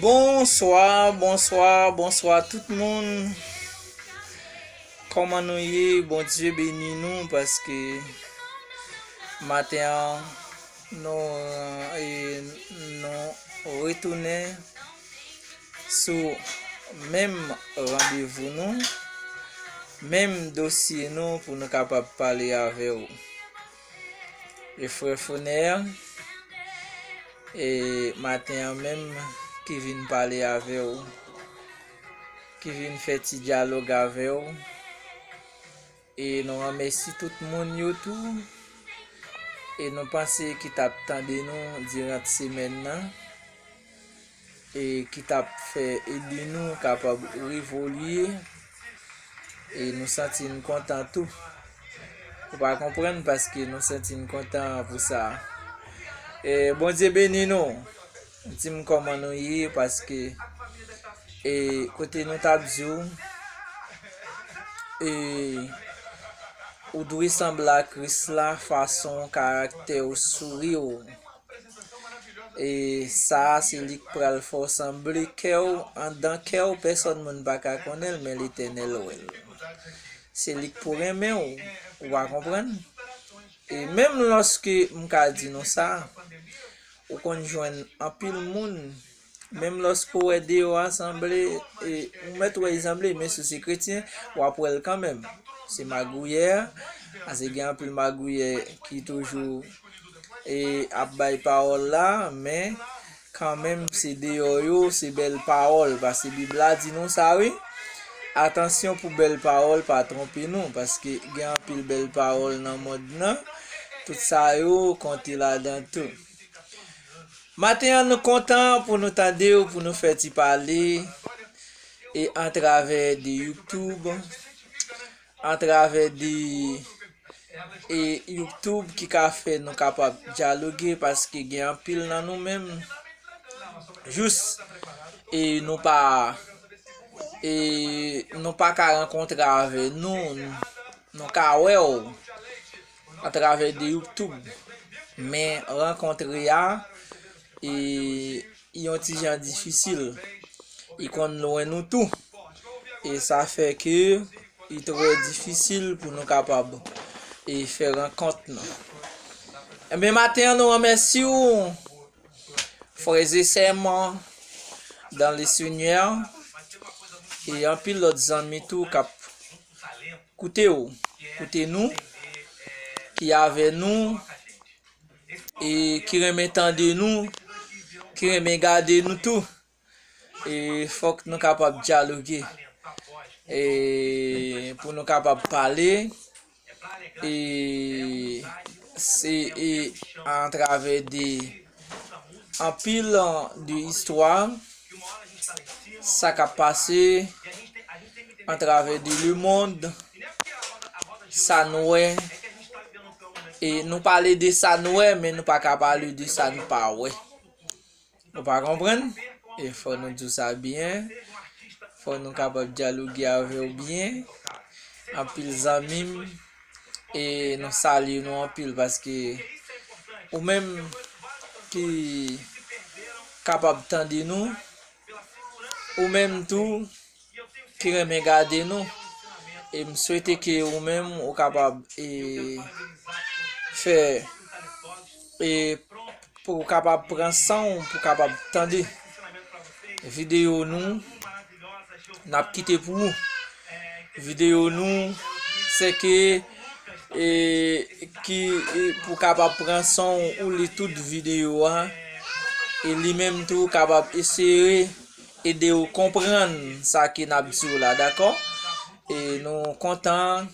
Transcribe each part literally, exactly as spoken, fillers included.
Bonswa, bonswa, bonswa tout moun. Kòman nou ye? Bondye beni nou paske maten an nou, e, nou retounen sou menm randevou nou, menm dosye nou pou nou kapab pale avè w. E frè Fonè, e maten an menm ki vin pale avè w, ki vin fè ti dyalòg avè w. E nou remèsye tout moun yo tou. E nou panse ki t ap tande nou diran semèn nan. E ki t ap fè ede nou kapab evolye. E nou santi n kontan tou. Ou pa konprann paske nou santi n kontan pou sa. E Bondye beni nou. Di m kòman nou ye, paske, e, kote nou t ap di w, e, ou dwe sanble a Kris la, fason karaktè w, souri w. E sa, se li k pral fè w sanble kè w, anndan kè w, pèsonn moun pa ka konnen l, men Letènèl wè l. Se li k pou renmen w, ou pa konprann? E menm lòske m ka di nou sa, ou konn jwenn anpil moun, menm lòske w wè deyò a sanble, e, ou mèt wè li sanble, men si w se kretyen, w ap wè l kanmenm. Se magouyè, paske gen anpil magouyè ki toujou, e, ap bay pawòl la, men kanmenm se deyò yo, se bèl pawòl, paske Bib la di nou sa, wi. Atansyon pou bèl pawòl, pa twonpe nou, paske gen anpil bèl pawòl nan mond nan, tout sa yo konte ladan tou. Maten an, nou kontan pou nou tande w, pou nou fè ti pale, e atravè de YouTube, atravè de, e YouTube ki ka fè nou kapab dyaloge, paske gen anpil nan nou menm, jis, e nou pa, e nou pa ka rankontre avè nou, nou ka wè w atravè de YouTube. Men rankontre a, e yon ti jan difisil. Li konn lwen nou tou. E sa fè ke li trè difisil pou nou kapab, e, fè rankont nou. Enben, maten an, nou remèsye w, frè e sè m, dans le Seigneur, e anpil lòt zanmi tou k ap koute w, koute nou, ki avè nou, e ki renmen tande nou, ki renmen gade nou tou. E fòk nou kapab dyaloge. E pou nou kapab pale. E se, e atravè de anpil de istwa, sa k ap pase atravè de lemonn, sa n wè. E nou pale de sa n wè, men nou pa ka pale de sa n pa wè. Ou pa konprann? E fò nou di w sa byen. Fò nou kapab dyaloge avè w byen. Anpil zanmi m, e nou salye nou anpil paske ou menm ki kapab tande nou, ou menm tou ki renmen gade nou. E m swete ke ou menm ou kapab, e, fè, e, pou w kapab pran san w, pou w kapab tande videyo nou, n ap kite pou ou. Videyo nou, se ke, e, ki, e, pou w kapab pran san w, ou li tout videyo a, e li menm tou kapab eseye ede w konprann sa ke n ap di w la, dakò? E nou kontan,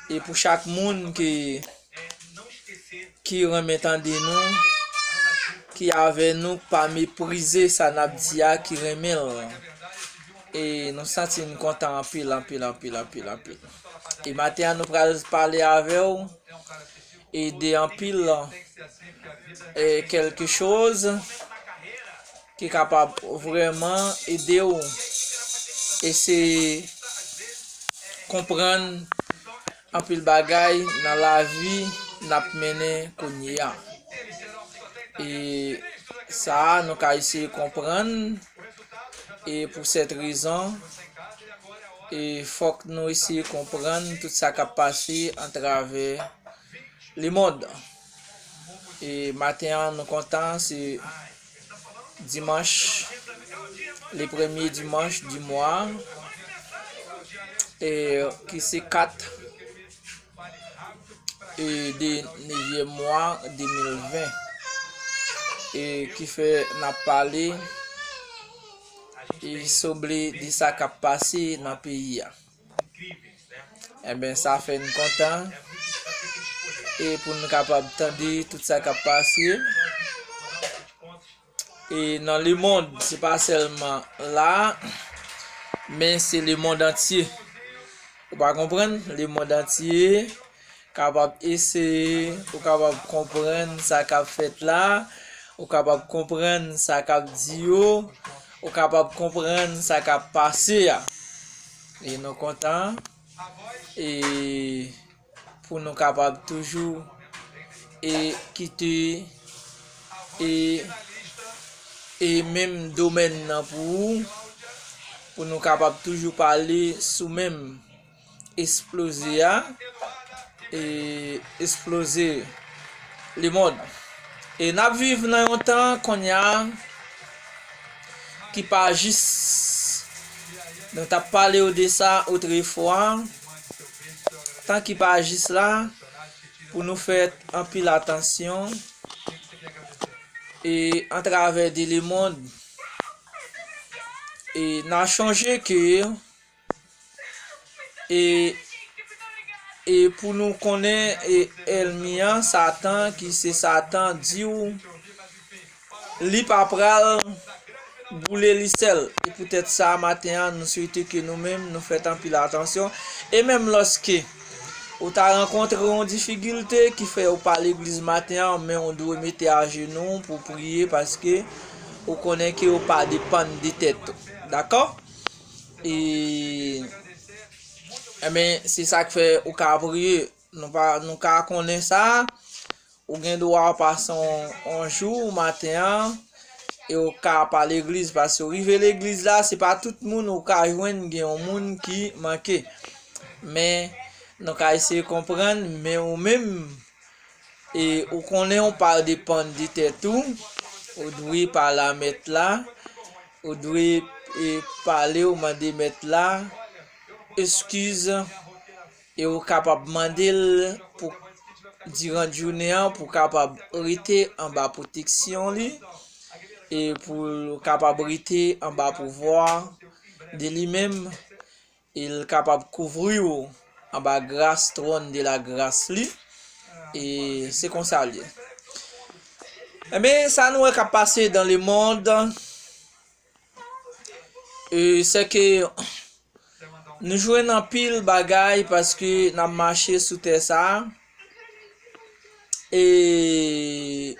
e pou chak moun ki, ki renmen tande nou, ki avè nou, pa meprize sa n ap di a, ki renmen l. E nou santi n kontan anpil, anpil, anpil, anpil, anpil. E maten an, nou pral pale avè w e de anpil, e, kèlke choz ki kapab vrèman ede w eseye konprann anpil bagay nan lavi n ap mennen kounye a. E Sa a, nou ka eseye konprann, e pou sèt rezon, e fòk nou eseye konprann tout sa k ap pase atravè lemonn. E maten an, nou kontan, se dimanch, le premye dimanch di mwa, e ki se kat e de nevyèm mwa de mil ven, e ki fè n ap pale, e sanble de sa k ap pase nan peyi a. Enben, sa fè n kontan, e pou n kapab tande tout sa k ap pase, e nan lemonn, se pa sèlman la, men se lemonn antye. Ou pa konprann? Lemonn antye kapab eseye, ou kapab konprann sa k ap fèt la, ou kapab konprann sa k ap di yo, ou kapab konprann sa k ap pase a. E nou kontan, e pou nou kapab toujou, e kite, e, e menm domèn nan pou ou, pou nou kapab toujou pale sou menm esploze a, e esploze lemonn. E n ap viv nan yon tan kounye a ki pa jis. Nou t ap pale w de sa otrefwa. Tan ki pa jis la, pou nou fè anpil atansyon, e atravè de lemonn, e n a chonje ke, e, e pou nou konnen, e ènmi an, Satan, ki se Satan, di w, li pa pral boule li sèl. E poutèt sa, maten an, nou swete ke nou menm, nou fèt anpil atansyon. E menm lòske ou ta rankontre yon difikilte ki fè ou pa legliz maten an, men ou dwe mete ajenou pou priye, paske ou konnen ke ou pa depann de tèt ou. Dakò? E, enben, se sa k fè ou ka priye. Nou pa, nou ka konnen sa. Ou gen dwa pase yon, yon jou maten an, e ou ka pa legliz, paske ou rive legliz la, se pa tout moun ou ka jwenn gen yon moun ki manke. Men, nou ka eseye konprann, men ou menm, e ou konnen ou pa depann de tèt ou, ou dwe pale a mèt la, ou dwe, e, pale, ou mande mèt la eskiz, e ou kapab mande l pou, diran jounen an, pou kapab rete anba pwoteksyon li, e pou l kapab rete anba pouvwa de li menm, e l kapab kouvri w anba gras, twòn de la gras li. E se konsa l ye. Enben, sa nou wè k ap pase dans le monde, e, se ke nou jwenn anpil bagay paske n ap mache sou tè sa a, e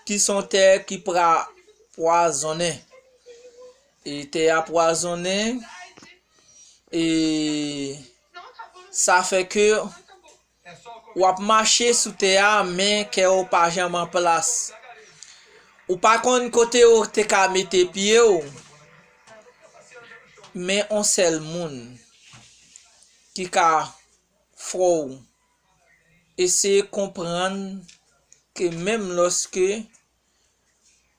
ki se yon tè ki pra-, pwazonnen. E tè a pwazonnen, e sa fè ke w ap mache sou tè a, men kè w pa janm an plas. Ou pa konn kote w te ka mete pye w, men on sèl moun ki ka fè w eseye konprann ke menm lòske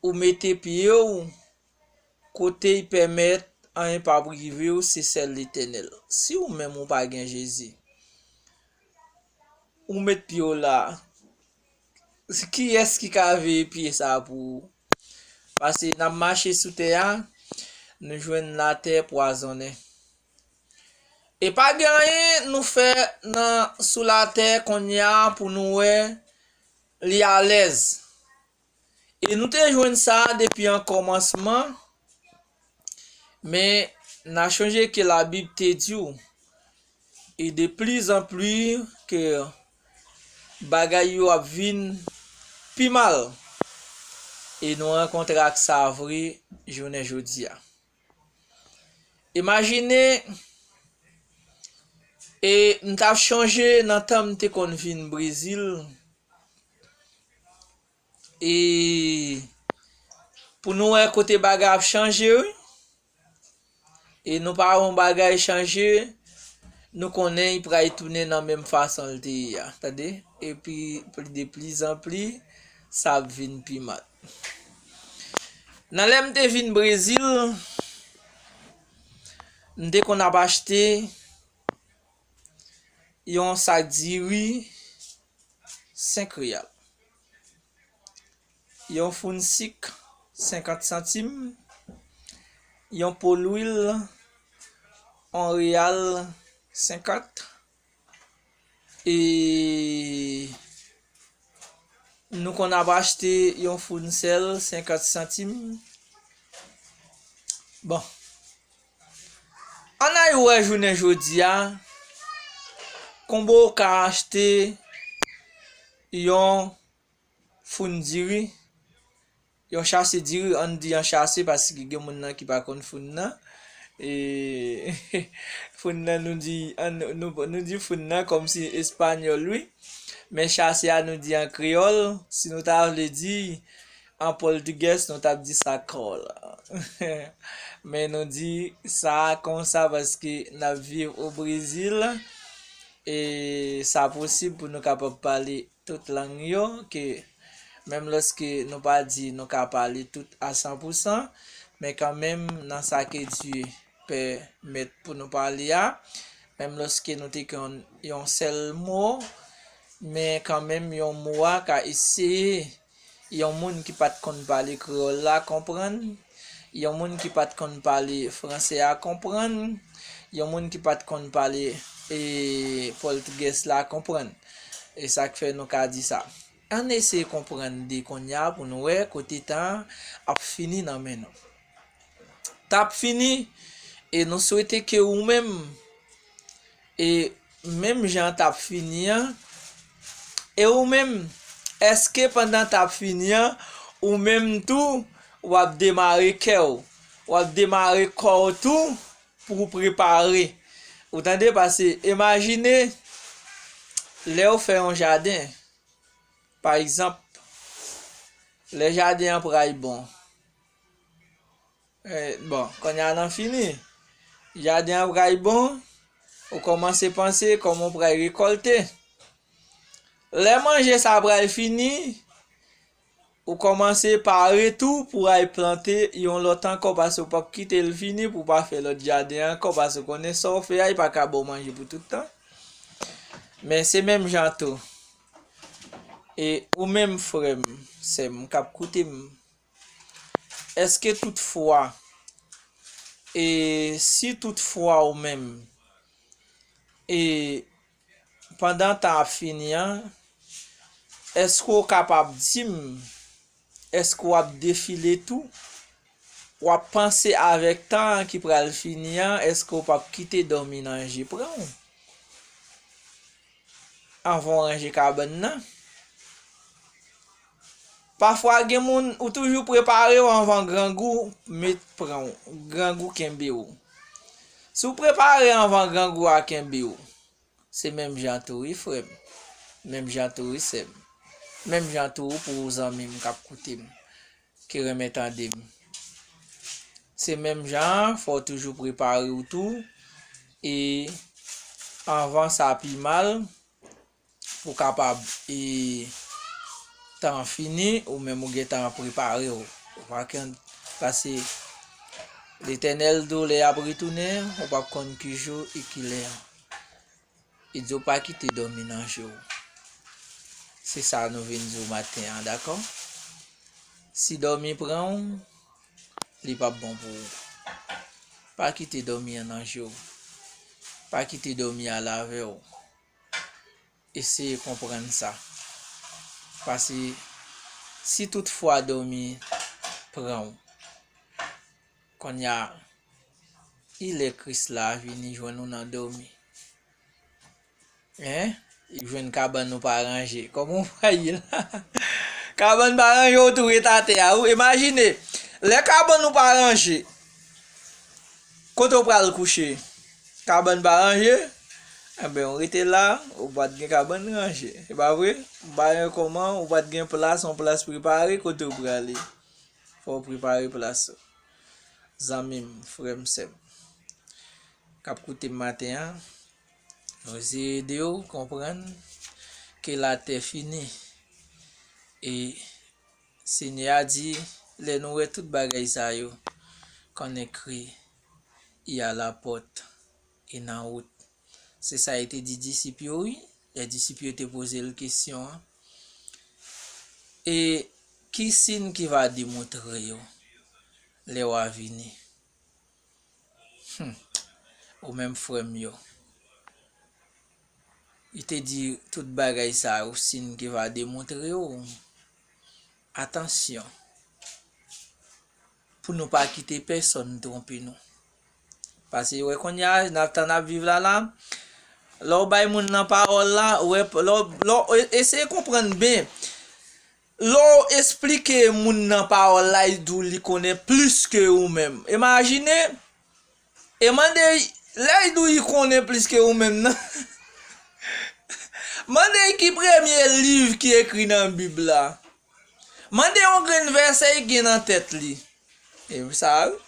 ou mete pye w kote y pèmèt anyen p ap rive w, se sèl Letènèl. Si ou menm ou pa gen Jezi, ou met pye w la, kiyès ki ka veye pye sa a pou ou? Paske n ap mache sou tè a, nou jwenn latè pwazonnen. E pa gen anyen nou fè nan, sou latè kounye a pou nou wè li alèz. E nou te jwenn sa depi an kòmansman, men n a chonje ke Labib te di w, e de pli zan pli ke bagay yo ap vin pi mal, e nou rankontre ak sa vre jounen jodi a. Imajine, e m t ap chonje nan tan m te konn vin Brezil, e Pou nou wè kote bagay ap chanje, wi. E nou pa wè yon bagay chanje, nou konnen li pral tounen nan menm fason l te ye a, tande? Epi, de plizanpli, sa ap vin pi mal. Nan lè m te vin Brezil, m te konn ap achte yon sak diri, senk reyal. Yon foun sik, senkant santim. Yon po lwil, yon reyal senkant. E nou konn ap achte yon foun sèl, senkant santim. Bon. Ann al wè jounen jodi a, konbyen w ka achte yon foun diri, yon chase diri, ann di yon chase, paske gen moun nan ki pa konn foun nan. E, foun nan, nou di, ann, nou, nou di foun nan kòmsi espanyòl, wi. Men chase a, nou di an kreyòl, si nou ta vle di, an pòtigès, nou t ap di sa kòl. Men nou di sa konsa paske n ap viv o Brezil, e sa posib pou nou kapab pale tout lang yo, ke menm lòske nou pa di nou ka pale tout a san pou san, men kanmenm nan sa ke Dye pèmèt pou nou pale a, menm lòske nou te konn yon sèl mo, men kanmenm yon mo a ka eseye yon moun ki pa t konn pale kreyòl la konprann, yon moun ki pa t konn pale fransè a konprann, yon moun ki pa t konn pale, e, pòtigès la konprann. E sa k fè nou ka di sa. Ann eseye konprann de kounye a pou nou wè kote tan an ap fini nan men nou. T ap fini, e nou swete ke ou menm, e menm jan t ap fini an, e ou menm, èske pandan t ap fini an, ou menm tou, w ap demare kè w, w ap demare kò w tou pou w prepare. Ou tande, paske imajine, lè w fè yon jaden, pa egzanp, lè jaden an pral bon, Eh, bon, kounye a n ap fini. Jaden an pral bon, ou kòmanse panse kòman w pral rekòlte. Lè manje sa pral fini, ou kòmanse pare tou pou w al plante yon lòt ankò, paske w p ap kite l fini pou w pa fè lòt jaden ankò, paske w konnen sa w fè a, li pa ka ba w manje pou tout tan. Men se menm jan tou. E ou menm, frè m, sè m, k ap koute m, Èske toutfwa, e si toutfwa ou menm, e pandan tan ap fini an, èske w kapab di m, èske w ap defile tou? W ap panse avèk tan an ki pral fini an, èske w p ap kite dòmi nan je pran w? Anvan w ranje kabann nan. Pafwa gen moun, ou toujou prepare w anvan grangou met pran w, grangou kenbe w. Si w prepare anvan grangou a kenbe w, se menm jan tou wi, frè m. Menm jan tou wi, sè m. Menm jan tou pou ou, zanmi m k ap koute m, ki renmen tande m. Se menm jan an, fò w toujou prepare w tou, e anvan sa pi mal, pou w kapab, e tan an fini, ou menm ou gentan prepare w. Ou pa konn, paske Letènèl di w lè y ap retounen, ou p ap konn ki jou e ki lè. Li di w pa kite dòmi nan je w. Se sa nou vin di w maten an, dakò? Si dòmi pran w, li p ap bon pou ou. Pa kite dòmi an nan je w. Pa kite dòmi al avè w. Eseye konprann sa. Paske si toutfwa dòmi pran w, kounye a, ilè Kris la vini jwenn ou nan dòmi. Hein? Li jwenn kabann ou pa ranje. Kòman w pral ye la? Kabann pa ranje, ou tou ret atè a. Ou imajine, lè kabann ou pa ranje, kote w pral kouche? Kabann pa ranje? Enben, ou rete la, ou pa t gen kabann ranje. Se pa vre? M pa wè kòman, ou pa t gen plas, yon plas prepare, kote w prale? Fò w prepare plas ou. Zanmi m, frè m, sè m k ap koute m maten an, nou eseye ede w konprann ke latè fini. E Senyè a di, lè nou wè tout bagay sa yo, konnen ke il y a la porte e nan wout. Se sa li te di disip yo, wi. Lè disip yo te poze l kesyon an. E ki siy ki va demontre yo lè w a vini? Hmm. Ou menm frè m yo. Li te di tout bagay sa yo, siy ki va demontre yo. Atansyon. Pou nou pa kite pèsonn twonpe nou. Paske wè kounye a, nan tan n ap viv la la, lè w bay moun nan pawòl la, wè, lè w, lè w, e- eseye konprann byen. Lè w esplike moun nan pawòl la, li di w li konnen plis ke ou menm. Imajine, e mande, lè li di w li konnen plis ke ou menm nan. Mande ki premye liv ki ekri nan Bib la. Mande yon grenn vèsè li gen nan tèt li. E sa, wi.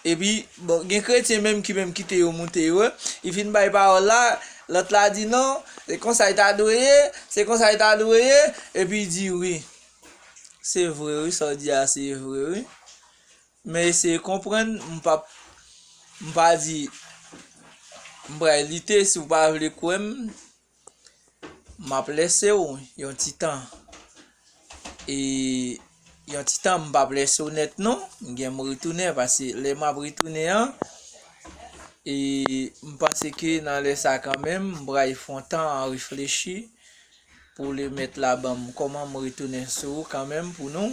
Epi, bon, gen kretyen menm ki menm kite yo moute yo, wi. Li fin bay pawòl la, lòt la di non, se konsa li ta dwe ye, se konsa li ta dwe ye, epi li di wi. Se vre, wi, sa w di a, se vre, wi. Men eseye konprann, m p ap, m pa di, m pral lite, si w pa vle kwè m, m ap lèse w yon ti tan. E yon ti tan, m p ap lèse w nèt, non. M gen m retounen, paske lè m ap retounen an, e m panse ke nan lè sa kanmenm, m pral fè yon tan an reflechi pou Lemèt la ban m kòman m retounen sou ou kanmenm pou nou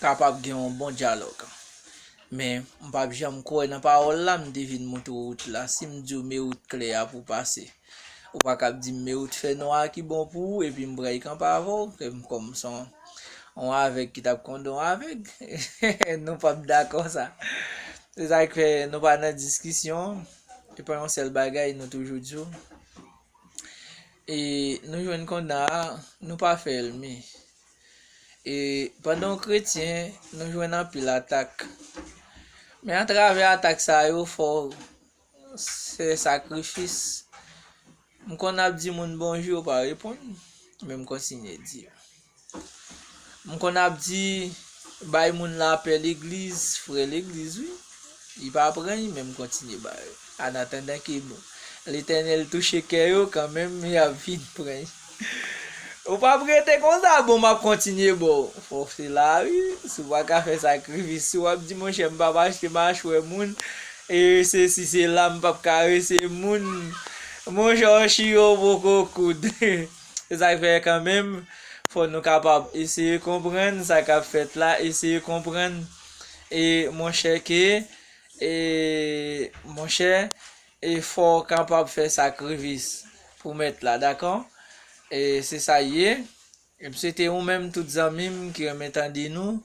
kapab gen yon bon dyalòg. Men, m p ap janm kwè nan pawòl la, m te vin montre w wout la. Si m di w men wout klè a pou w pase, ou pa kab di m men wout fè nwa ki bon pou ou, epi m pral kanpe avè w, ke m kòm se yon, yon avèg ki t ap kondwi yon avèg. Nou p ap dakò sa. Se sa k fè nou pa nan diskisyon, e pa yon sèl bagay nou toujou di w. E nou jwenn kondan a, nou pa fè ènmi. E pandan w kretyen, nou jwenn anpil atak. Men atravè atak sa yo, fò w fè sakrifis. M konn ap di moun bonjou, yo pa reponn, men m kontinye di yo. M konn ap di, bay moun lapè legliz, frè legliz, wi. Li pa pran, men m kontinye ba yo. An atandan ke, bon, Letènèl touche kè yo, kanmenm, y ap vin pran. Ou p ap rete konsa, bon, m ap kontinye ba w. Fò w se la, wi. Si w pa ka fè sakrifis, si w ap di, monchè, m p ap achte machwè moun, e sesi, sela, m p ap karese moun. Monchè, w chiyo poko koud. Se sa k fè kanmenm, fò nou kapab eseye konprann sa k ap fèt la, eseye konprann, e monchè, ke, e monchè, e fò w kapab fè sakrifis pou Mèt la, dakò? E se sa l ye. E m swete ou menm tout zanmi m ki renmen tande nou,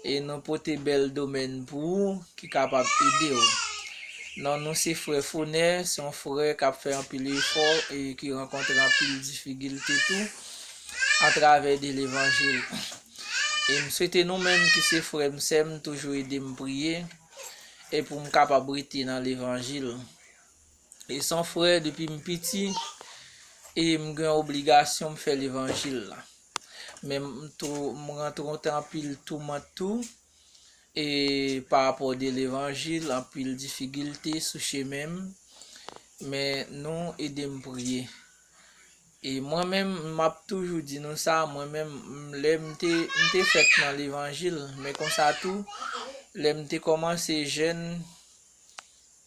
e nou pote bèl domèn pou ou ki kapab ede w. Non nou se frè Fonè, se yon frè k ap fè anpil efò e ki rankontre anpil difikilte tou atravè de levanjil. E m swete nou menm ki se frè m, sè m, toujou ede m priye e pou m kapab rete nan levanjil. E se yon frè depi m piti, e m gen obligasyon m fè levanjil la. Men m tou, m rankontre anpil toumant tou, e pa rapò de levanjil, anpil difikilte sou chemen m. Men nou ede m priye. E mwen menm, m ap toujou di nou sa, mwen menm, m, lè m te, m te fèt nan levanjil, men konsa tou, lè m te kòmanse jèn,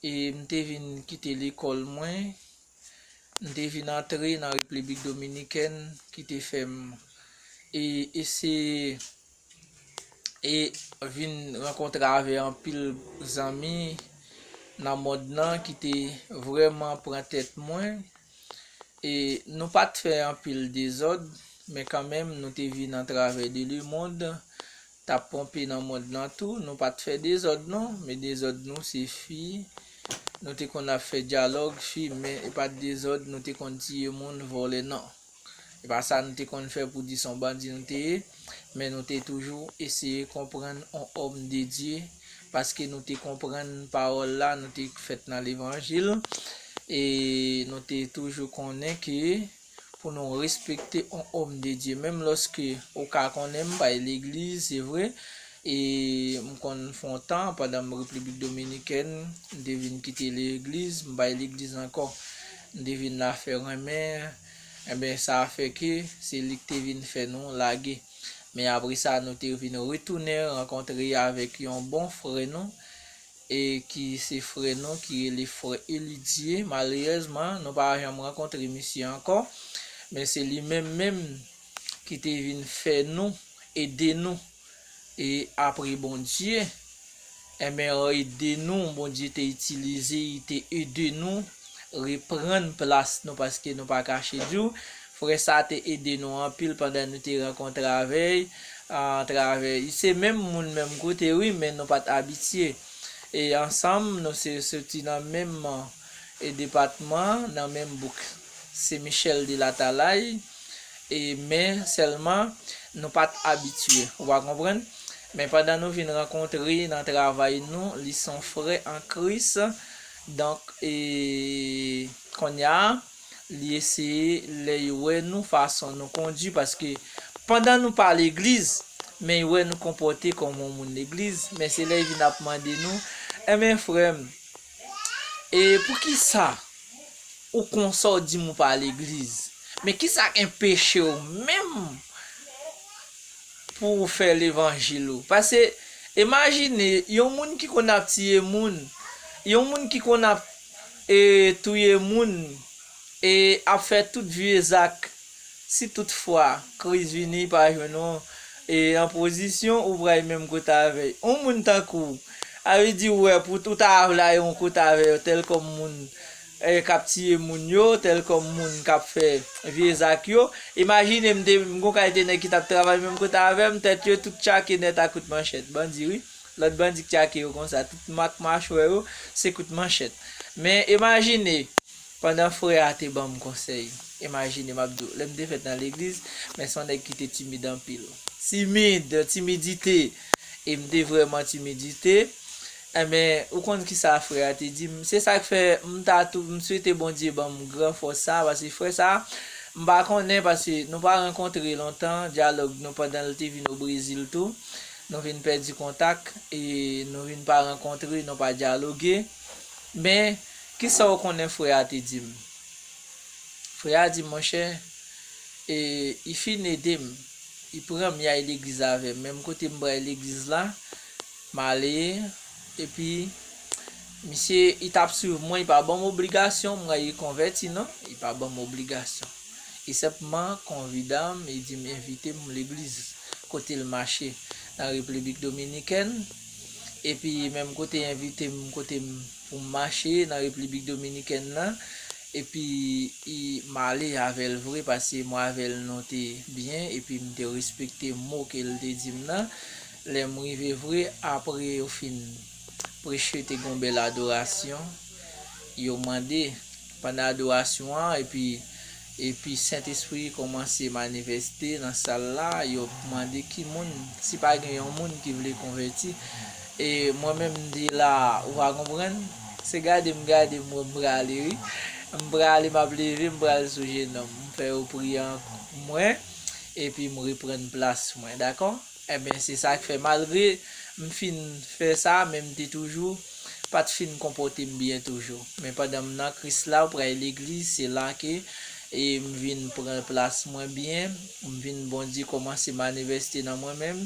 e m te vin kite lekòl mwen, m te vin antre nan Repiblik Dominikèn ki te fè m, e, eseye, e vin rankontre avè anpil zanmi nan mond lan ki te vrèman pran tèt mwen. E nou pa t fè anpil dezòd, men kanmenm nou te vin atravè de lemonn, t ap ponpe nan mond lan tou. Nou pa t fè dezòd non, men dezòd nou se fi. Nou te konn ap fè dyalòg, fi, men e pa t dezòd, nou te konn tiye moun, vòlè non. E pa sa nou te konn fè pou di se yon bandi nou te ye. Men nou te toujou eseye konprann on òm de Dye, paske nou te konprann pawòl la, nou te fèt nan levanjil, e nou te toujou konnen ke pou nou respekte on òm de Dye, menm lòske ou ka konnen m bay legliz, se vre, e m konn fè on tan, pandan m Repiblik Dominikèn, m te vin kite legliz, m bay legliz ankò. M te vin la fè renmen, enben, sa fè ke se li ki te vin fè nou lage. Men apre sa, nou te vin retounen rankontre avèk yon bon frè nou, e ki se frè nou ki rele frè Elidye. Malerèzman, nou pa janm rankontre misye ankò, men se li menm menm ki te vin fè nou, ede nou, e apre Bondye, enben, ede nou, Bondye te itilize, li te ede nou reprann plas nou, paske nou pa kache di w, frè sa te ede nou anpil pandan nou te rankontre avè l, atravè, se menm moun, menm kote, wi, men nou pa t abitye. E ansanm, nou se soti nan menm, e, depatman, nan menm bouk Sen Michèl de Latalay, e, men sèlman, nou pa t abitye, ou pa konprann? Men pandan nou vin rankontre nan travay nou, li se yon frè an Kris, donk, e, kounye a, li eseye, lè l wè nou, fason nou kondui, paske pandan nou pa legliz, men l wè nou konpòte kòm yon moun legliz, men se lè l vin ap mande nou, enben, frè m, e poukisa ou konsa w di m ou pa legliz? Men kisa k anpeche w menm pou w fè levanjil ou? Paske, imajine, yon moun ki konn ap tiye moun, yon moun ki konn ap, e, touye moun, e ap fè tout vye zak, si toutfwa kriz vini, li pa jwenn ou, e, an pozisyon, ou pral menm kote avè l. Yon moun tankou w, sa vle di, ou wè, pou ou ta vle al yon kote avè yo, tèl kòm moun, e, k ap tiye moun yo, tèl kòm moun k ap fè vye zak yo. Imajine m te, m gon kalite nèg ki t ap travay menm kote avè m, tèt yo tout tchake nèt a kout manchèt. Bandi, wi. Lòt bandi k tchake yo konsa, tout mak machwè yo, se kout manchèt. Men imajine, pandan frè a te ban m konsèy, imajine, m ap di w, lè m te fèt nan legliz, men se yon nèg ki te timid anpil. Timid, timidite. E m te vrèman timidite. Enben, ou konn kisa frè a te di m? Se sa k fè m ta tou, m swete Bondye ban m gran fòs sa, paske frè sa, m pa konnen, paske nou pa rankontre lontan, dyalòg nou pandan l te vin o Brezil tou, nou vin pèdi kontak, e nou vin pa rankontre, nou pa dyaloge. Men, kisa w konnen frè a te di m? Frè a di m, monchè, e, li fin ede m, li pran m, li al legliz avè m. Menm kote m pral legliz la, m ale, epi, misye, li t ap swiv mwen, li pa ban m obligasyon m al konvèti, non. Li pa ban m obligasyon. Li senpman konvida m, li di m, envite m legliz kote l mache nan Repiblik Dominikèn. Epi, menm kote envite m, kote m, pou m mache nan Repiblik Dominikèn nan. Epi, i, m ale avè l vre, paske mwen avè l nou te byen, epi m te respekte mo ke l te di m nan. Lè m rive vre, apre yo fin preche, te gen yon bèl adorasyon, yo mande, pandan adorasyon an, epi, epi Sentespri kòmanse manifeste nan sal la, yo mande ki moun, si pa gen yon moun ki vle konvèti. E mwen menm, m te la, ou pa konprann? Se gade m gade m, m prale, wi. M prale, m ap leve, m pral sou jenòm. M fè yo priye an mwen, epi m reprann plas mwen, dakò? Enben, se sa k fè, malgre m fin fè sa, men m te toujou, pa t fin konpòte m byen toujou. Men pandan m nan Kris la, ou pral legliz, se la ke, e, m vin pran plas mwen byen, m vin, Bondye kòmanse manifeste nan mwen menm.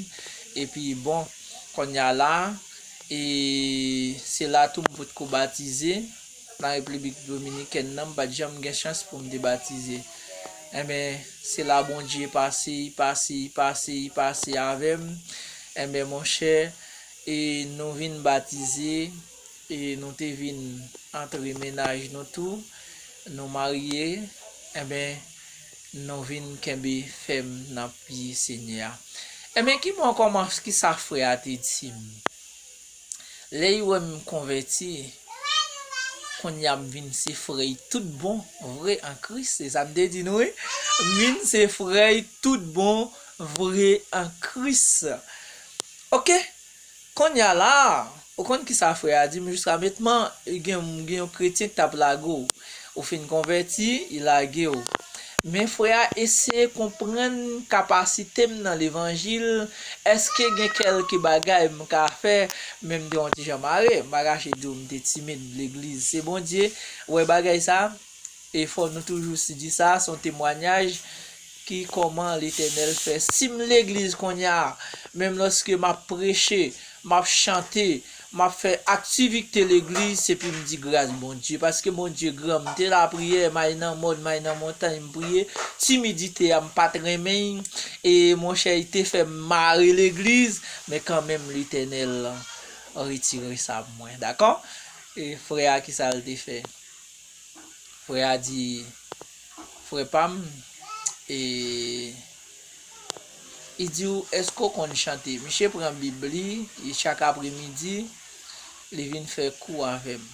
Epi, bon, kounye a la, e, se la tou m potko batize. Nan Repiblik Dominikèn nan, m pa t janm gen chans pou m te batize. Enben, se la Bondye pase, pase, pase, pase avè m. Enben, monchè, e nou vin batize, e nou te vin antre mennaj nou tou, nou marye, enben, nou vin kenbe fèm nan pye Senyè a. Enben, ki bon kòman, kisa frè a te di m? Lè l wè m konvèti, kounye a m vin se frè l tout bon, vre an Kris, se sa m te di nou, wi. M vin se frè l tout bon, vre an Kris. Oke? Kounye a la, ou konn kisa frè a di m jiska mentnan, gen, gen yon kretyen ki t ap lage w. Ou fin konvèti, li lage w. Men frè a eseye konprann kapasite m nan levanjil, èske gen kèlke bagay m ka fè, men m te yon ti jan mare, m pa kache di w m te timid legliz. Se Bondye, ou wè bagay sa, e fò nou toujou di sa, se yon temwayaj ki kòman Letènèl fè. Si m legliz kounye a, menm lòske m ap preche, m ap chante, m ap fè aktivite legliz, se pou m di gras Bondye, paske Bondye gran. M te lapriyè, m al nan mòn, m al nan montay, m priye, timidite a, m pa t renmen l, e monchè, li te fè m mare legliz, men kanmenm Letènèl retire sa pou mwen, dakò? E frè a, kisa l te fè? Frè a di, frè pa m, e li di w, èske w konn chante? Misye pran Bib li, e chak apremidi, li vin fè kou avè m.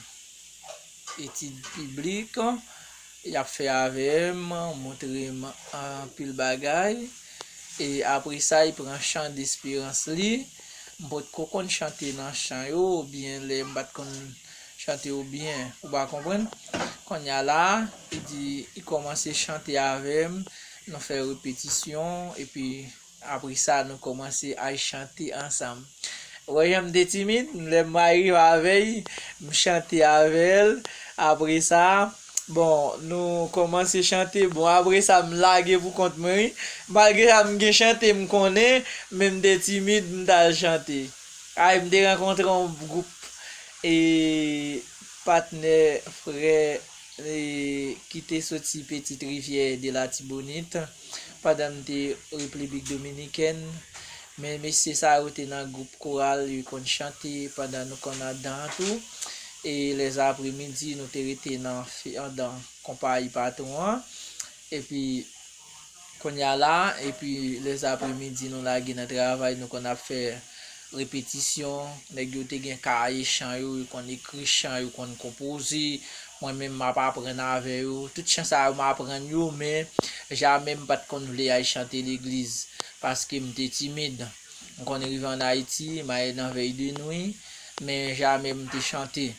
Etid biblik, y ap fè avè m, montre m anpil bagay. E apre sa, li pran chan desperans li. M potko konn chante nan chan yo, oubyen lè m pa t konn chante yo byen, ou pa konprann? Kounye a la, li di, li kòmanse chante avè m, nou fè repetisyon, epi apre sa, nou kòmanse al chante ansanm. Ou wè jan m te timid, lè m rive avè l, m chante avè l, apre sa, bon, nou kòmanse chante, bon, apre sa, m lage pou kont mwen, wi. Malgre sa, m gen chante m konnen, men m te timid, m t al chante. Ay, m te rankontre yon gwoup, e, patnè, frè, e, ki te soti Petite Rivière de l'Artibonite, pandan m te Repiblik Dominikèn. Men mesye sa yo te nan gwoup koral, yo konn chante pandan nou konn andan an tou. E lèzapremidi, nou te rete nan fi-, andan konpayi patwon an. Epi, kounye a la, epi lèzapremidi, nou lage nan travay, nou konn ap fè repetisyon. Nèg yo te gen kaye chan yo, yo konn ekri chan, yo konn konpoze. Mwen menm, m ap aprann avè yo. Tout chan sa yo, m aprann yo, men jamè m pa t konn vle al chante legliz, paske m te timid. M konn rive ann Ayiti, m al nan vèy de nwi, men jamè m te chante.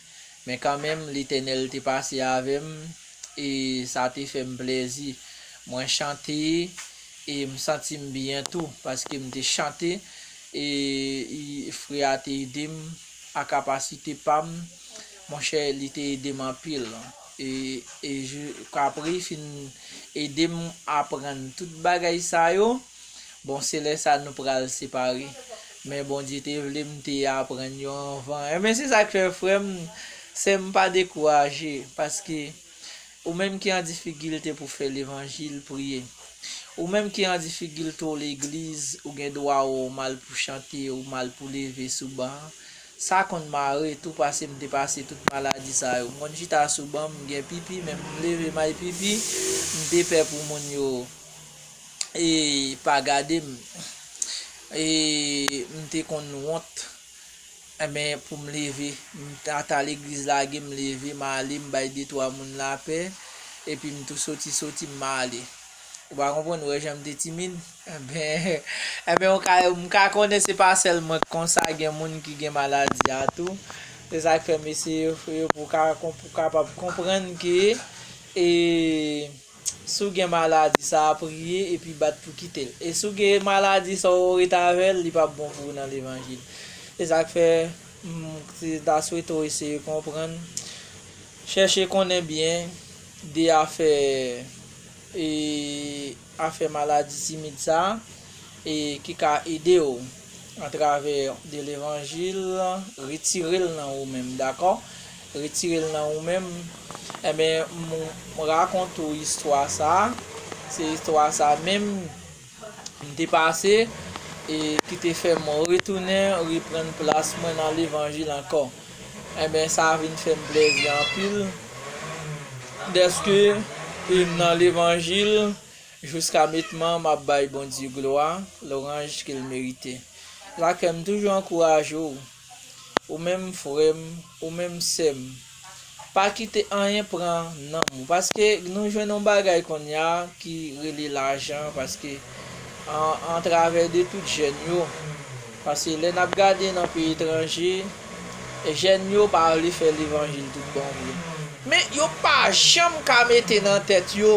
Men kanmenm, Letènèl te pase avè m, e sa te fè m plèzi. Mwen chante, e m santi m byen tou, paske m te chante, e, e frè a te ede m a kapasite pa m. Monchè, li te ede m anpil. E, e je, apre, li fin ede m aprann tout bagay sa yo. Bon, se lè sa nou pral separe. Men Bondye te vle m te aprann yo anvan. Enben, se sa k fè, frè m, sè m, pa dekouraje, paske ou menm ki an difikilte pou fè levanjil, priye. Ou menm ki an difikilte w legliz, ou gen dwa w mal pou chante, ou mal pou leve sou ban an. Sa konn mare tou, paske m te pase tout maladi sa yo. M konn chita sou ban, m gen pipi, men m leve m al pipi, m te pè pou moun yo, e, pa gade m. E, m te konn wont. Enben, pou m leve, m t-, ata legliz lage m leve, m ale, m bay de twa moun lapè, epi m tou soti, soti, m ale. Ou pa konprann, ou wè jan m te timid? Enben, enben, ou ka, m ka konnen se pa sèl mwen k konsa, gen moun ki gen maladi a tou. Se sa k fè m eseye pou ka, pou kapab konprann ke, e, si w gen maladi sa a, priye epi bat pou kite l. E si w gen maladi sa a, ou ret avè l, li p ap bon pou ou nan levanjil. Se sa k fè, m, se ta swete w eseye konprann, chèche konnen byen de afè, e, afè maladi timid sa a, e ki ka ede w atravè de levanjil, retire l nan ou menm, dakò? Retire l nan ou menm. Enben, m, m rakonte w istwa sa a. Se istwa sa a menm m te pase, e ki te fè m retounen reprann plas mwen nan levanjil ankò. Enben, sa vin fè m plèzi anpil. Dèske, e, m nan levanjil, jiska mentnan, m ap bay Bondye glwa, lwanj ke l merite. Sa k fè m toujou ankouraje w, ou menm frè m, ou menm sè m, pa kite anyen pran nanm ou. Paske nou jwenn yon bagay kounye a ki rele lajan, paske an, antravè de tout jèn yo. Paske lè n ap gade nan peyi etranje, jèn yo pa vle fè levanjil tout bon vre. Men yo pa janm ka mete nan tèt yo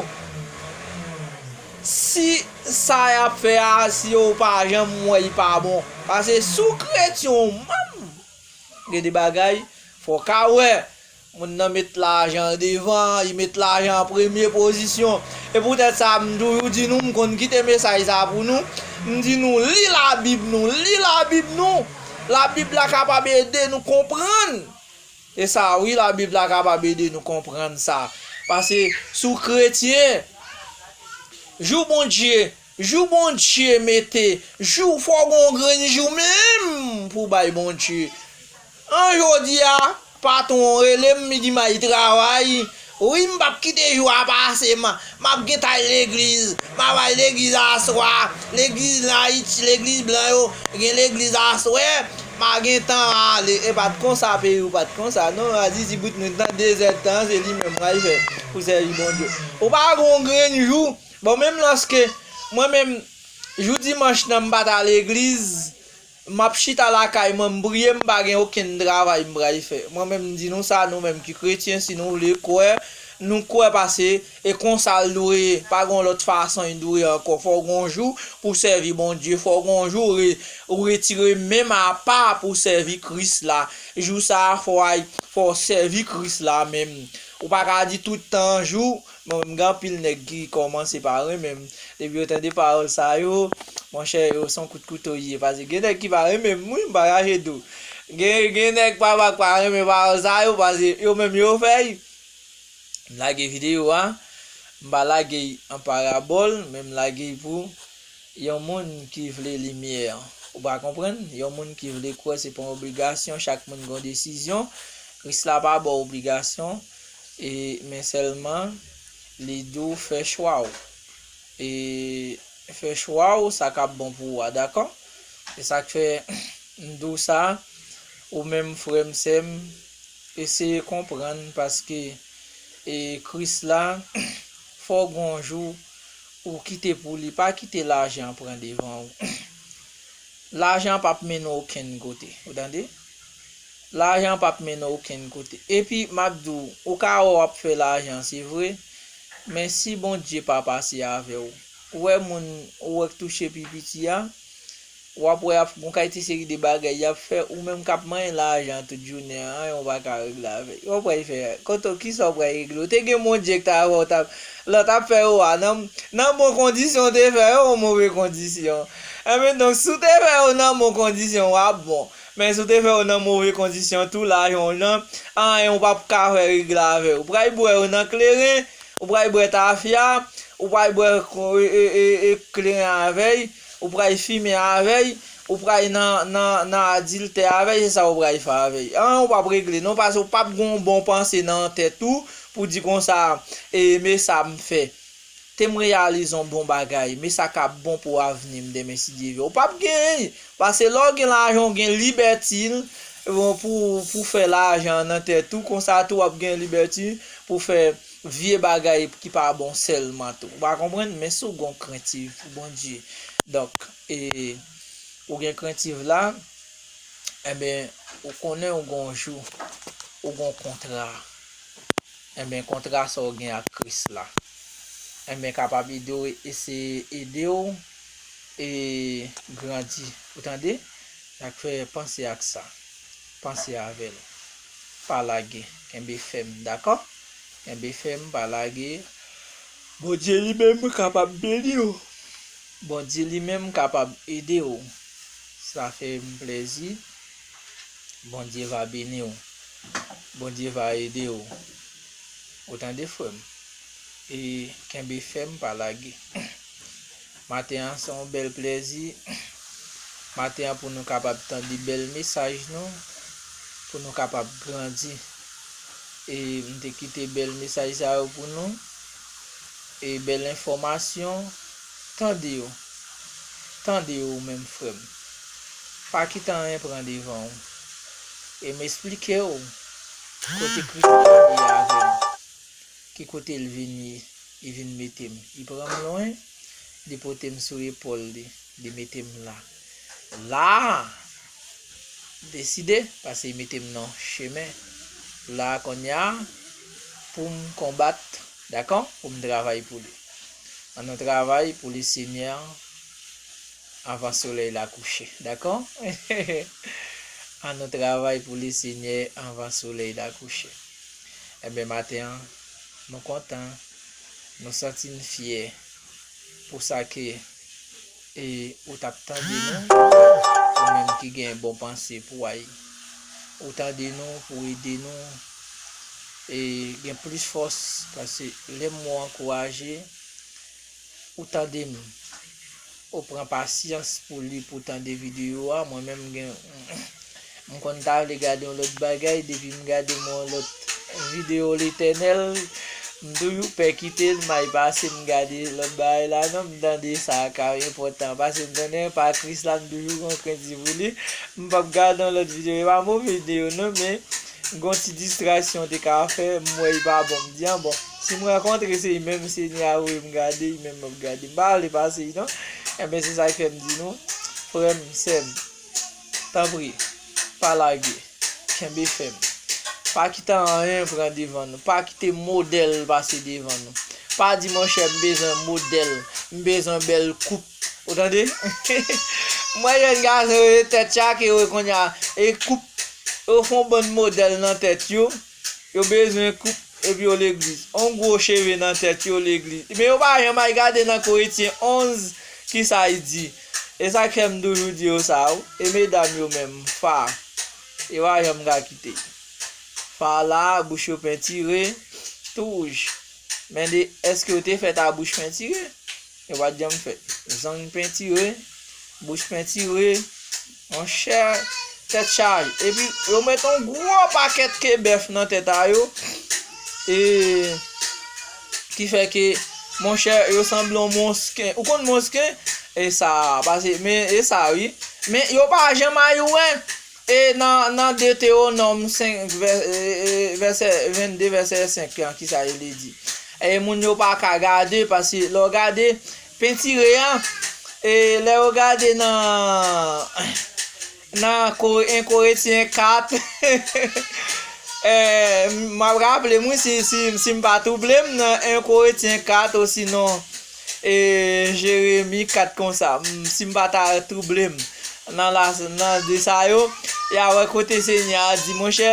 si sa y ap fè a, si yo pa janm wè y pa bon. Paske si w kretyen w menm, gen de bagay, fò w ka wè. Moun nan met lajan devan, li met lajan an premye pozisyon. E poutèt sa, m toujou di nou, m konn kite mesaj sa pou nou. M di nou, li Labib nou, li Labib nou. Labib la kapab ede nou konprann. E sa, wi, Labib la kapab ede nou konprann sa. Paske si w kretyen, jou Bondye, jou Bondye mete, jou, fò w gen yon grenn jou menm pou w bay Bondye. An jodi a, patwon rele m, li di m al travay. Wi, m p ap kite jou a pase, m, m ap gentan al legliz. M ap al legliz aswè. Legliz nan Ayiti, legliz blan yo, gen legliz aswè. M a gentan ale. E pa t konsa peyi w, pa t konsa non. Azizi bout nou nan dezèdtan, se li menm m pral fè pou sèvi Bondye. Ou pa gen yon grenn jou. Bon, menm lòske mwen menm, jou dimanch nan, m pa t al legliz, m ap chita lakay mwen, m priye, m pa gen okenn travay m pral fè. Mwen menm, m di nou sa, nou menm ki kretyen, si nou vle kwè, nou kwè, paske e konsa l dwe ye. Pa gen yon lòt fason l dwe ye ankò. Fò w gen yon jou pou w sèvi Bondye. Fò w gen yon jou ou re-, ou retire menm apa pou w sèvi Kris la. Jou sa a, fò w al, fò w sèvi Kris la menm. Ou pa ka di tout tan jou, bon, m gen anpil nèg ki kòmanse pa renmen m. Depi yo tande pawòl sa yo, monchè, yo se yon kout kouto ye. Paske gen nèg ki pa renmen m, wi, m pa kache di w. Gen, gen nèg papa k pa renmen pawòl sa yo, paske yo menm yo fè y. M lage videyo a, m pa lage y an parabòl, men m lage y pou yon moun ki vle limyè. Ou pa konprann? Yon moun ki vle kwè, se pa yon obligasyon, chak moun gen yon desizyon. Kris la pa ba w obligasyon, e, men sèlman, li di w fè chwa w. E, fè chwa w, sa k ap bon pou ou a, dakò? Se sa k fè m di w sa, ou menm frè m, sè m, eseye konprann, paske, e, Kris la, fò w gen yon jou ou kite pou li, pa kite lajan an pran devan w. Lajan an p ap mennen w okenn kote, ou tande? Lajan an p ap mennen w okenn kote. Epi, m ap di w, ou ka wè w ap fè lajan, se vre, men si Bondye pa pase avè w, ou wè moun, ou wè k touche pi piti a, w ap wè y ap gon kalite seri de bagay y ap fè, ou menm k ap manyen lajan tout jounen an, anyen w pa ka regle avè l. W ap pral fè, kote w, kisa w pral regle? W te gen Bondye k t avè w, t ap, lòt ap fè yo a, nan, nan bon kondisyon w te fè yo, ou move kondisyon. Enben, donk, si w te fè yo nan bon kondisyon, w ap bon. Men si w te fè yo nan move kondisyon tou, lajan w nan, anyen w p ap ka fè regle avè yo. Ou pral bwè yo nan kleren, ou pral bwè tafya, ou pral bwè ko-, e, e, e, e, kleren avè y, ou pral fimen avè y, ou pral nan, nan, nan adiltè avè y, se sa ou pral fè avè y. Anyen w p ap regle non, paske w p ap gen yon bon panse nan tèt ou pou di konsa, e, men sa m fè. Te m reyalize yon bon bagay, men sa k ap bon pou avni m demen, si Dye vle. Ou p ap genyen l, paske lè w gen lajan, w gen libèti l, bon, pou, pou fè lajan an nan tèt ou, konsa tou w ap gen libèti pou fè vye bagay ki pa bon sèlman tou. Ou pa konprann? Men si w gen yon krentif pou Bondye, donk, e, ou gen krentif la, enben, ou konnen ou gen yon jou, ou gen yon kontra. Enben, kontra sa w gen ak Kris la, enben, kapab ede w, eseye ede w, e grandi. Ou tande? Sa k fè, panse ak sa. Panse avè l. Pa lage. Kenbe fèm, dakò? Kenbe fèm, pa lage. Bondye li menm kapab beni w. Bondye li menm kapab ede w. Sa fè m plèzi. Bondye va beni w. Bondye va ede w. Ou tande, frè m? E kenbe fèm, pa lage. Maten an se yon bèl plèzi. Maten an pou nou kapab tande bèl mesaj nou, pou nou kapab grandi. E m te kite bèl mesaj sa yo pou nou. E bèl enfòmasyon, tande yo. Tande yo ou menm frè m. Pa kite anyen pran devan w. E m esplike w kote Kris la ye avè m. Ki kote l vin ye, li vin mete m. Li pran m lwen, Li pote m sou epòl li, li mete m la. La a, deside, paske li mete m nan chemen. La a kounye a, pou m konbat, dakò? Pou m travay pou li. Ann nou travay pou Lesenyè anvan solèy la kouche, dakò? Ann nou travay pou Lesenyè anvan solèy la kouche. Enben, maten an, nou kontan, nou santi n fyè pou sa ke, e, ou t ap tande nou, ou menm ki gen bon panse pou Ayiti. Ou tande nou, pou ede nou, e, gen plis fòs, paske lè m wè w ankouraje, ou tande m, ou pran pasyans pou li, pou tande videyo a, mwen menm gen, m konn ta vle gade yon lòt bagay, depi m gade m yon lòt videyo Letènèl, m toujou pè kite l, m al pase m gade lòt bagay la non, m tande sa ka enpòtan, paske m konnen pa Kris la, m toujou gen krent pou li, m p ap gade yon lòt videyo, e pa move videyo non, men gon ti distraksyon te ka fè, m wè li pa bon, m di, an bon, si m rankontre se li menm Senyè a voye m gade, li menm m ap gade, m pa vle pase li non, enben se sa k fè m di nou, frè m, sè m, tanpri, pa lage, kenbe fèm. Pa kite anyen pran devan nou. Pa kite modèl pase devan nou. Pa di, monchè, m bezwen modèl, m bezwen bèl koup. Ou tande? M wè jèn gason yo tèt chake yo kounye a. E koup, yo fè yon bann modèl nan tèt yo. Yo bezwen koup epi yo legliz. On gwo cheve nan tèt yo legliz. Men yo pa janm al gade nan Koretyen onz kisa li di. E sa k fè m toujou di yo sa wi. E medam yo menm, fa. Yo pa janm ka kite. Fa la, bouch yo pentire, tou wouj. Men de, èske yo te fèt a bouch pentire? Yo pa t janm fèt. Zang pentire, bouch pentire, monchè, tèt chaje. Epi, yo met yon gwo pakèt ke bèf nan tèt a yo. E, ki fè ke, monchè, yo sanble yon monsken. Ou konn monsken? E sa, pase, men, e sa, wi. Men, yo pa janm al wè. E nan, nan Detewonòm senk, vè-, e, e, vèsè vennde, vèsè senk lan, kisa li di? E moun yo pa ka gade, paske lè w gade, pentire a, e lè w gade nan, nan Ko-, en Korentyen kat, e, m ap raple m, wi, si, si, si m pa twouble m nan en Korentyen kat, osinon, e, Jeremi kat konsa, m, si m pa ta twouble m. Nan la, nan de sa yo, y a wè kote Senyè a di, monchè,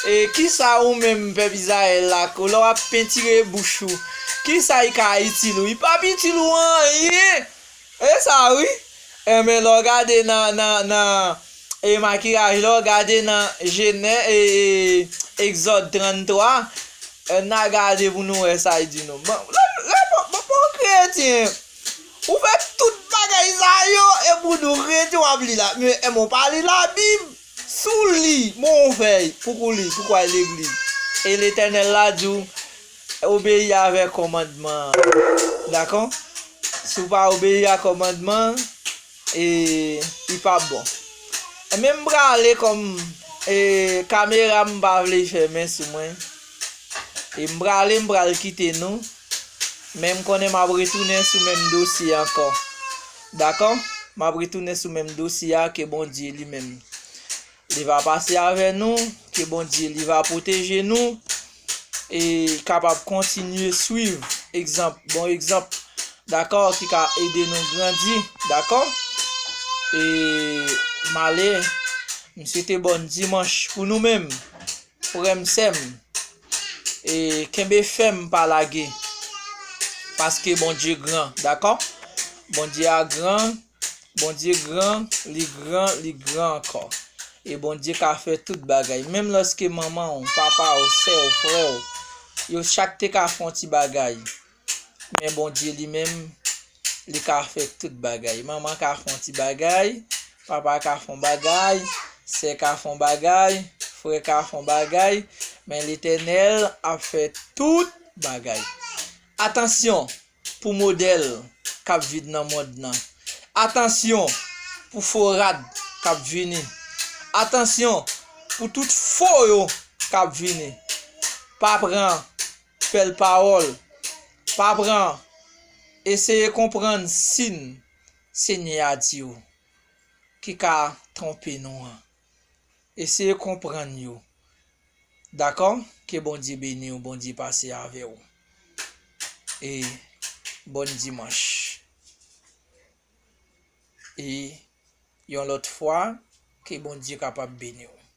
e kisa ou menm pèp Izrayèl la, lè w ap pentire bouch ou, kisa li ka itil ou? Li p ap itil ou anyen. E sa wi. Enben, lè w gade nan, nan, nan, e makiyaj, lè w gade nan Jenè, e, e, Egzòd tranntwa, e, n a gade pou nou wè sa l di nou. Bon, lè, lè, bon, bon, bon, kretyen. Ou fè tout bagay sa yo, epi w di w kretyen w ap li la. Men, e, men w pa li Labib. Si w li, bon, w fè, pouki w li, pouki w al legliz? E Letènèl la di w, obeyi avèk kòmandman an. Dakò? Si w pa obeyi a kòmandman an, e, li p ap bon. Men m prale kòm, e, kamera m pa vle fèmen sou mwen. E m prale, m pral kite nou. Men m konnen m ap retounen sou menm dosye ankò. Dakò? M ap retounen sou menm dosye a, ke Bondye li menm, li va pase avè nou, ke Bondye li va pwoteje nou, e kapab kontinye swiv egzanp, bon egzanp, dakò, ki ka ede nou grandi, dakò? E m ale, m swete bòn dimanch pou nou menm. Frè m, sè m, e kenbe fèm, pa lage, paske Bondye gran, dakò? Bondye a gran, Bondye gran, li gran, li gran ankò. E Bondye ka fè tout bagay. Menm lòske manman w, papa w, sè w, frè w, yo chak te ka fè yon ti bagay. Men Bondye li menm, li ka fè tout bagay. Manman ka fè yon ti bagay, papa ka fè yon bagay, sè ka fè yon bagay, frè ka fè yon bagay, men Letènèl ap fè tout bagay. Atansyon pou modèl k ap vin nan mond nan. Atansyon pou fo rad k ap vini. Atansyon pou tout fo yo k ap vini. Pa pran bèl pawòl. Pa pran, Eseye konprann siy Senyè a di w ki ka twonpe nou an. Eseye konprann yo. Dakò? Ke Bondye beni w, Bondye pase avè w. E bòn dimanch. E yon lòt fwa, ke Bondye kapab beni w.